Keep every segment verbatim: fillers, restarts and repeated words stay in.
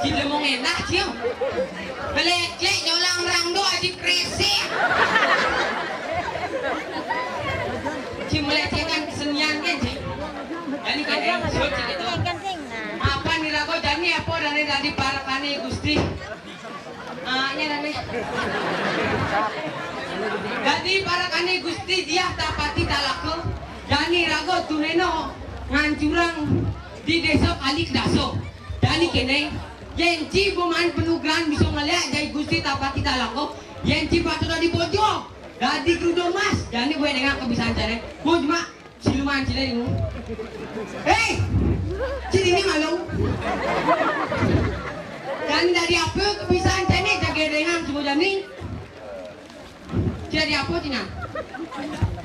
Cil mau ngenah, Cil. Belecek nyolang rang do aji kresek. Cil melecehkan kesenian kan, Cil? Jani kan, eh, sud, Cil, itu. Apa nih, Rago? Jani apa dane dadi parekane Gusti? Ah, iya, dane. Dadi parekane Gusti Diah Tapati Talaka. Jani Rago tuneno ngancurang di Desa Kali Kedasa. Jani kene, yen ci beman penugrahan bisa ngeliak jai Gusti Tapati Talaka, yen ci patut dadi bojo, dadi grudo mas, jani gue nengak kebisancane. Gue cuma siluman cile ini. Hei, cili ini malu. Jani dadi apa kebisancane, jaga dengan semua jani. Jadi apa, Cina?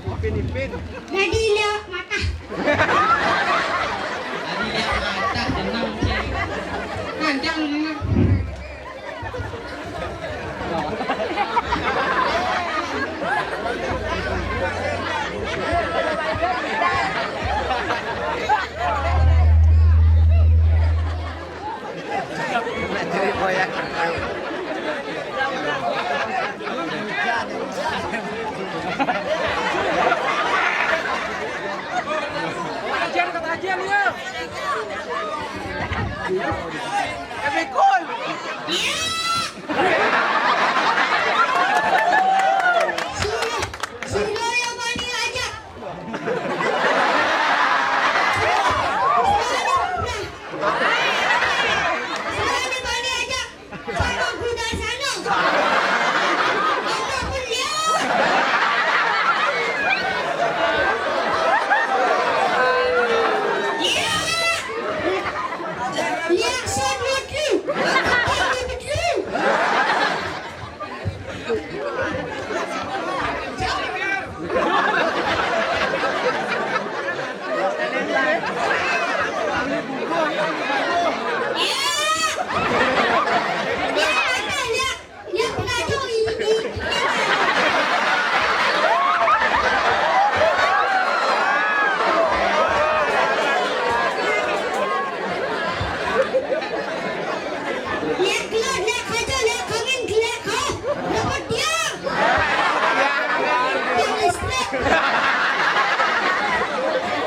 Ipin, Ipin. Jadi lihat mata. Jadi lihat mata, tenang, Cina. Kencang lu, Cina.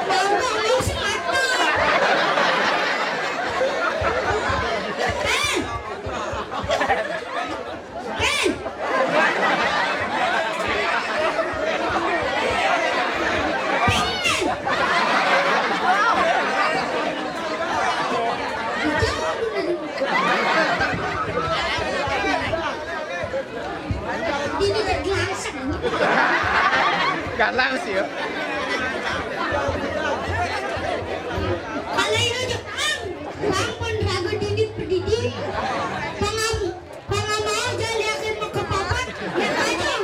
Mama, lu sih mata. Eh. Eh. Ini bergelasang. Galang sih ya. Kalau itu Jepang, Jepang pun ragu dini pedidi. Pengam-, pengamau jali akhir mau ke papat, ya aja.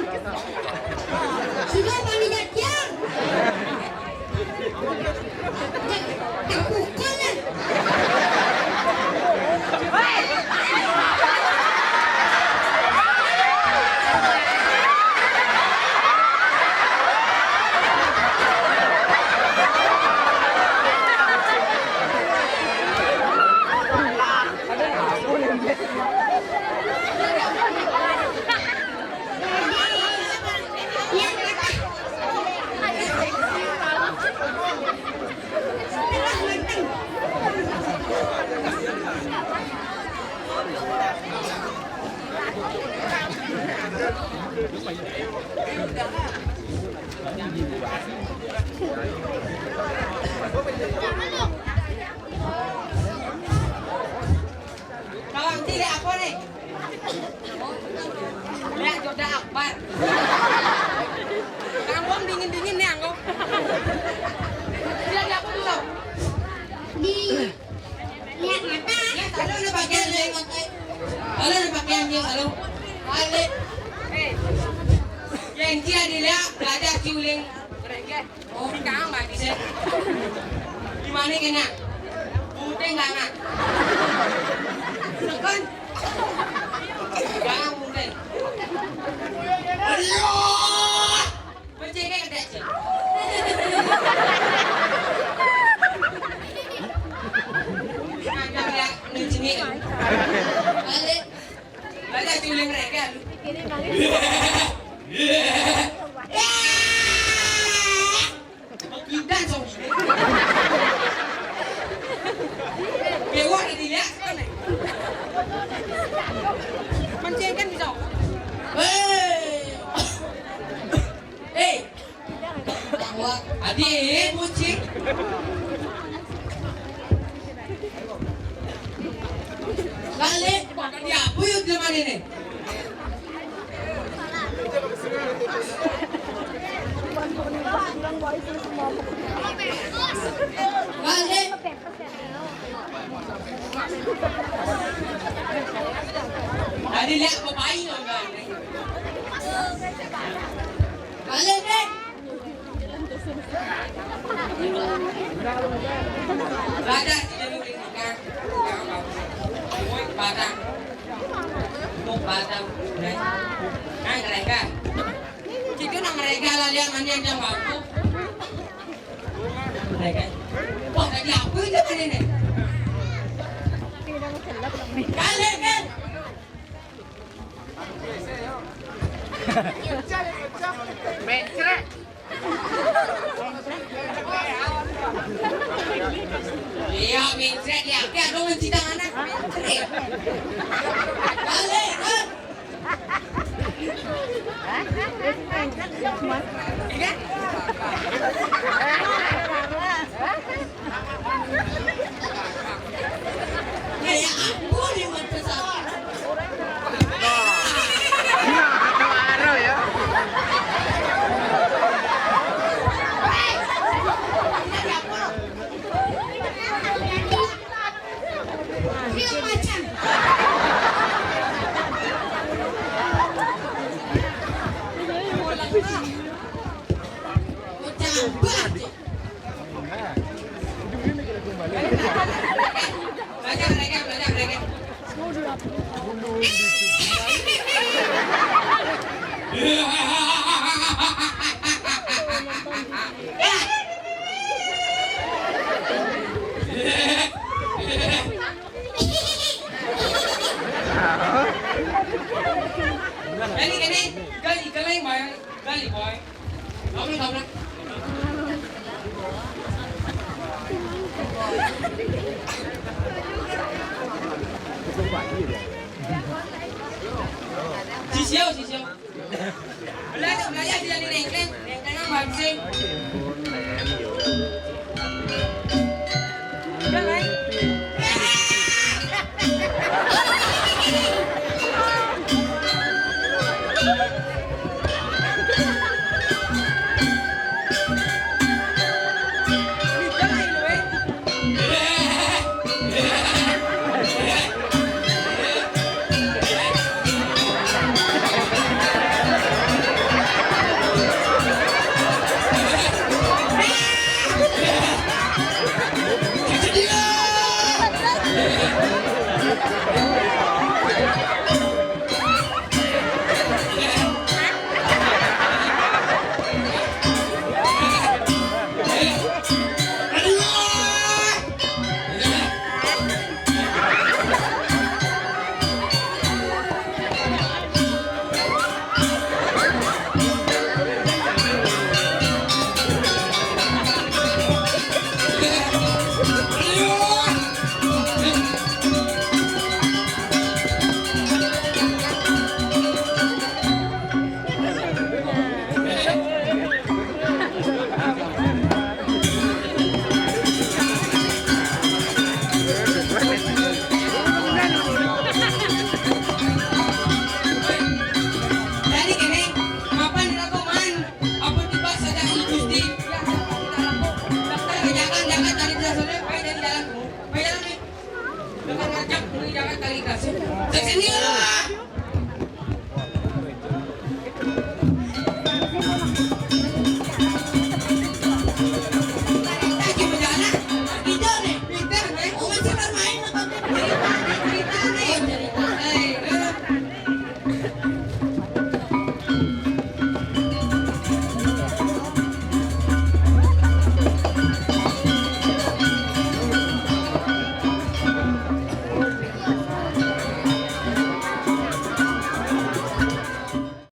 Sudah panitia. Kalau tidak apa nih? Lihat Joda Akbar. Kamu dingin-dingin nih, Anggo. Lihat apa dulu? Di lihat mata. Lihat, ada, ada pakaian dia pakai. Ada, ada pakaian dia, ada. Balik. Yang dia dilihat, belajar siuling. Oh, kang lagi sih. Gimana kena? Bunting nggak nak? Tekan. Jangan bunting. Aduh. Mencengek dek, Cik. Ngajak ya, mencengek. Balik. Balik, culing mereka. Kita song. Dewa ada dilihat kan? Mencengek bisa. Hei. Hei. Wah, adi, eh, kucing. Balik, dia apa yuk zaman ini? Balik. Tadi lihat apa bayi lo, Bang? Balik, deh. Belajar sih dulu ini kan. Woi, batang. Tuh batang. Nah, nah, mereka. Itu nang mereka lah, lihat mana yang jam waktu. Mereka. Wah, tadi apa itu kan ini? Kalian kan? Mencret. Iya, mencret ya. Dia dong mencidang anak. Mencret. Balik, kan? Iya. Kayak aku nih, Mat, pesawat. Nah, itu aro ya. Film macan. Bocah banget. Ini, ini, gali, gali, boy. Gali, boy. Kamu nggak Sisiau, sisiau. Belajar, belajar sila ni nengkleng, nengkleng ang mancing.